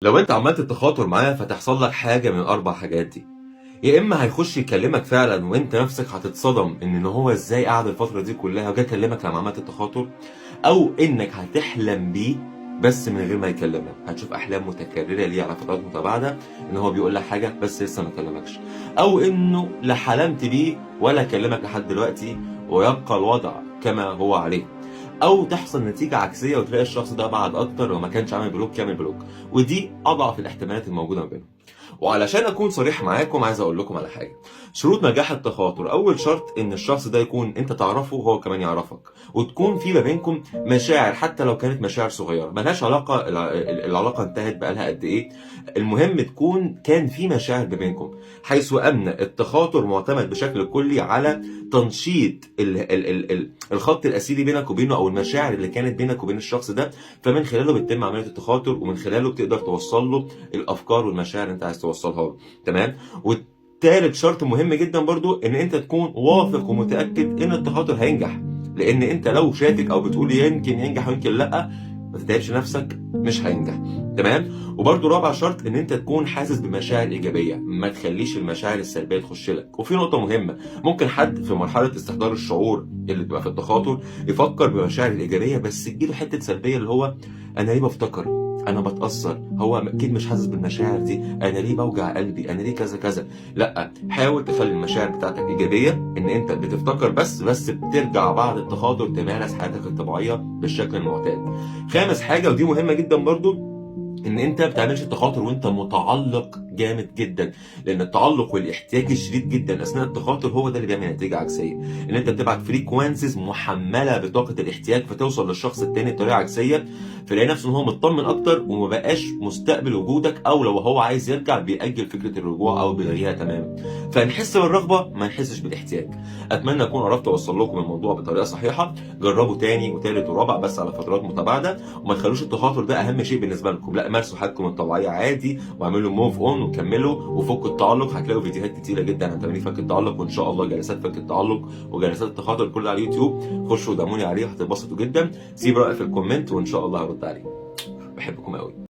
لو انت عملت التخاطر معاه فتحصل لك حاجة من الاربع حاجات دي. يا اما هيخش يكلمك فعلا وانت نفسك هتتصدم ان هو ازاي قعد الفترة دي كلها وجا كلمك لما عملت التخاطر، او انك هتحلم بيه بس من غير ما يكلمك، هتشوف احلام متكررة ليه على فترات متباعدة ان هو بيقول لك حاجة بس لسه ما كلمكش، او انه لا حلمت بيه ولا كلمك لحد دلوقتي ويبقى الوضع كما هو عليه، او تحصل نتيجة عكسية وتلاقي الشخص ده بعد اكتر وما كانش عامل block يعمل block، ودي اضعف الاحتمالات الموجودة ما بينهم. وعلشان اكون صريح معاكم عايز اقول لكم على حاجة. شروط نجاح التخاطر: اول شرط ان الشخص ده يكون انت تعرفه وهو كمان يعرفك، وتكون في ما بينكم مشاعر حتى لو كانت مشاعر صغيرة ملهاش علاقة العلاقة انتهت بقالها قد ايه، المهم تكون كان في مشاعر ما بينكم، حيث ان التخاطر معتمد بشكل كلي على تنشيط ال ال ال ال الخط الاسيري بينك وبينه او المشاعر اللي كانت بينك وبين الشخص ده، فمن خلاله بتتم عملية التخاطر ومن خلاله بتقدر توصل له الافكار والمشاعر اللي انت عايز توصلها له. تمام. والتالت شرط مهم جدا برضو ان انت تكون واثق ومتاكد ان التخاطر هينجح، لان انت لو شاكك او بتقول يمكن ينجح ويمكن لا، ما تتعبش نفسك، مش هينجح. تمام. وبرضو رابع شرط ان انت تكون حاسس بمشاعر ايجابية، ما تخليش المشاعر السلبية تخش لك. وفي نقطة مهمة، ممكن حد في مرحلة استحضار الشعور اللي بيبقى في التخاطر يفكر بمشاعر الايجابية بس تجيله حتة سلبية اللي هو انا ليه بفتكر، انا بتاثر، هو اكيد مش حاسس بالمشاعر دي، انا ليه بوجع قلبي، انا ليه كذا كذا. لا، حاول تخلي المشاعر بتاعتك ايجابية، ان انت بتفتكر بس بترجع بعد التخاطر تمارس حياتك الطبيعية بالشكل المعتاد. خامس حاجة ودي مهمة جدا برضو، ان انت ما بتعملش التخاطر وانت متعلق جامد جدا، لان التعلق والاحتياج الشديد جدا اثناء التخاطر هو ده اللي بيعمل نتيجة عكسية، ان انت بتبعت frequencies محمله بطاقة الاحتياج فتوصل للشخص التاني بطريقة عكسية، فيلاقي نفسه ان هو مطمن اكتر وما بقاش مستقبل وجودك، او لو هو عايز يرجع بيأجل فكرة الرجوع او بيلغيها تماما. فنحس بالرغبه ما نحسش بالاحتياج. اتمنى اكون عرفت اوصل لكم الموضوع بطريقة صحيحه. جربوا تاني وتالت ورابع بس على فترات متباعدة، وما تخلوش التخاطر ده اهم شيء بالنسبة لكم، لا، مارسوا حياتكم الطبيعية عادي واعملوا move on وكملوا وفكوا التعلق. هتلاقوا فيديوهات كتيرة جدا عن تمارين فك التعلق، وان شاء الله جلسات فك التعلق وجلسات التخاطر كلها على اليوتيوب. خشوا ودعموني عليه وهتتبسطوا جدا. سيب رايك في ال comment وان شاء الله هرد عليه. بحبكم قوي.